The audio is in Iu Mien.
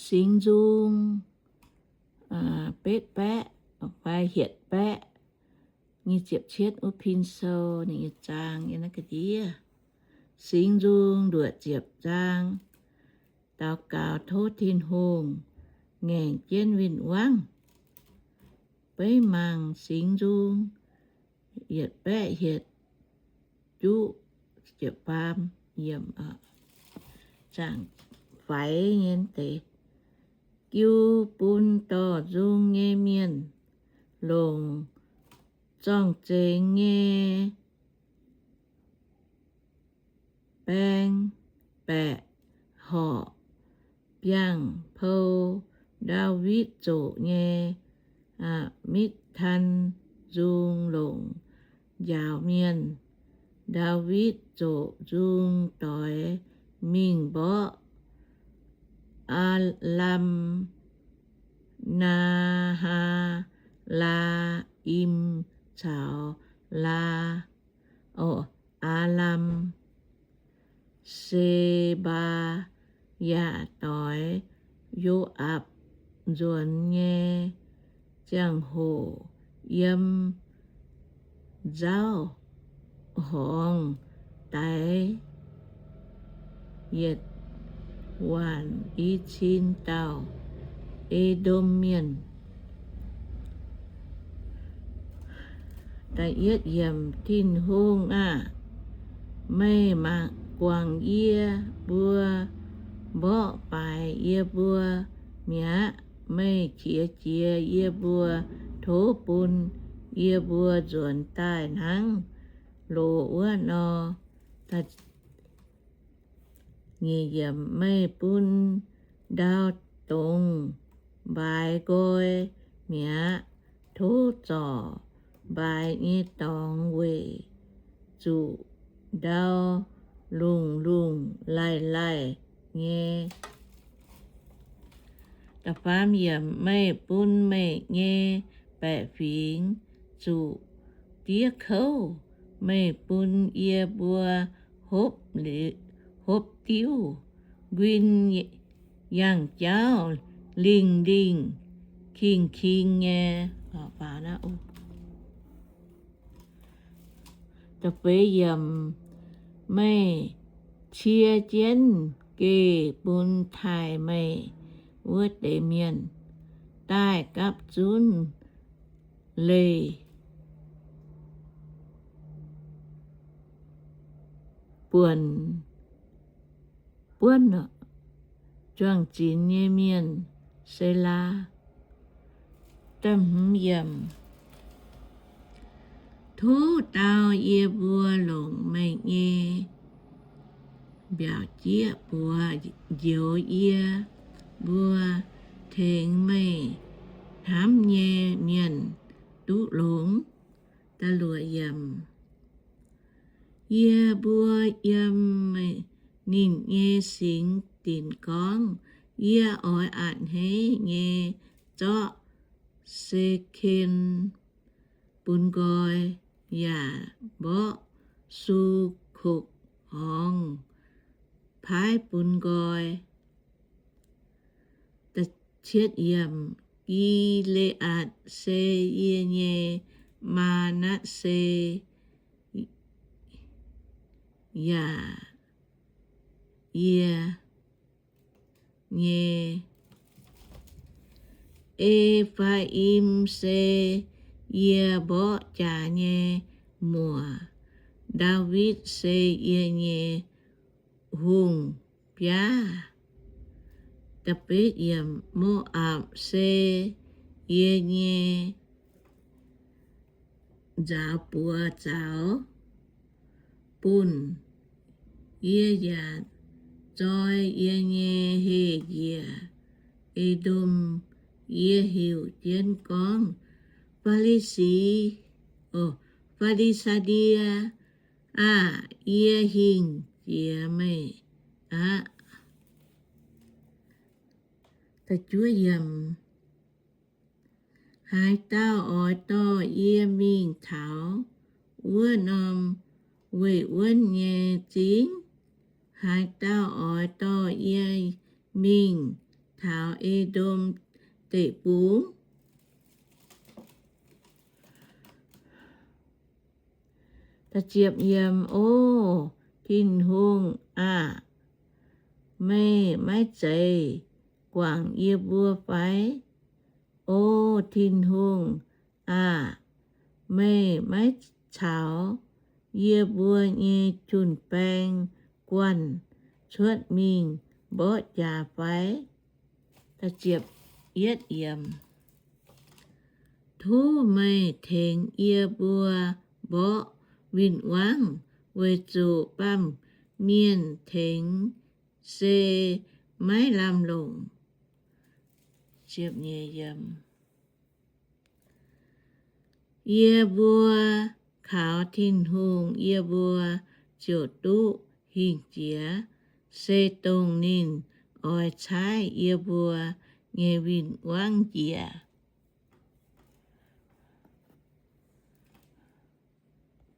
Singx Nzung betv baeqv fai hietc baeqv nyic ziepc cietv wuov pin sou ninh nyei zaang yiem naaiv ga'ndiev. Singx Nzung nduoqc ziepc zaang. Daux gaux tov Tin-Hungh ngaengc jienv win-wangv. Beiv mangc Singx Nzung yietc baeqv hietc juqv ziepc faam yiem zaangc faix nyei deix. Jiu bun dorh nzung nyei mienh longc zorng-zengx nyei baeng baeqc horqc biangh pou Ndaawitv zoqc nyei Miktan Nzung longc njaaux mienh. Ndaawitv zoqc nzung doix mingh mborqv Aalam, Naa^haa^laa^im caux Laa, Aalam, Se^mbaa, yaac doix Yo^aapc nzuonx nyei ziangh hoc yiem nzauv horngz daix yietc waanc i cin dauh E^ndom Mienh. Tin-Hungh aah! Meih mangc guangc yie mbuo, mborqv faix yie mbuo mi'aqv. Meih qiex jiez yie mbuo, tov bun yie mbuo nzuonx daaih hnangv loz wuov nor. Meih bun ndau dongz mbaaix nqoi mi'aqv. Tov zorc mbaaix nyei dorngx weic zuqc ndau lungh lungh laih laih nyei. Meih bun meih nyei baeqc fingx zuqc diev kouv. Meih bun yie mbuo hopv diuv nquin yangh jauv lingh lingh king king nyei. Meih cie jienv geh bun taaih meih wuov deix mienh daaih gapv zunv leih buonc buonv juang-zinx nyei mienh. Selaa. Tov dau yie mbuo longc meih nyei mbiaauc jieqv buoz njoux yie mbuo, tengx meih hnamv nyei mienh duqv longx. Yie mbuo yiem ninh nyei singx dinc gorngv, yie oix a'hneiv nyei zorqv Sekem bun nqoi, yaac mborqv Sukokc Horngz paaiv bun nqoi. Gi^le^aatc se yie nyei, Maa^natv^se yaac yie nyei, E^faa^im se yie mborqv jaax nyei muoc, Ndaawitv se yie nyei hungh biaav. Mo^apc se yie nyei nzaaux buoz zaux bunh. Yie yaac zoi yie nyei heh njiec. E^ndom, yie heuc jienv gorngv, Faa^li^si, Faa^li^saa^die aah! Yie hingh jiex meih aqv. Haaix dauh oix dorh yie mingh taux wuov norm weih wuonv nyei zingv? Haaix dauh oix dorh yie mingh taux E^ndom Deic-Bung. O Tin-Hungh aah! Meih maiv zeiz guangc yie mbuo fai? O Tin-Hungh aah! Meih maiv caux yie mbuo nyei jun-baeng guanh cuotv mingh mborqv jaax fai? Tov meih tengx yie mbuo mborqv win-wangv, weic zuqc baamh mienh tengx se maiv lamh longc. Yie mbuo kaux Tin-Hungh, yie mbuo ziouc duqv hingh jiex, se dongh ninh oix caaiv yie mbuo nyei win-wangv njiec.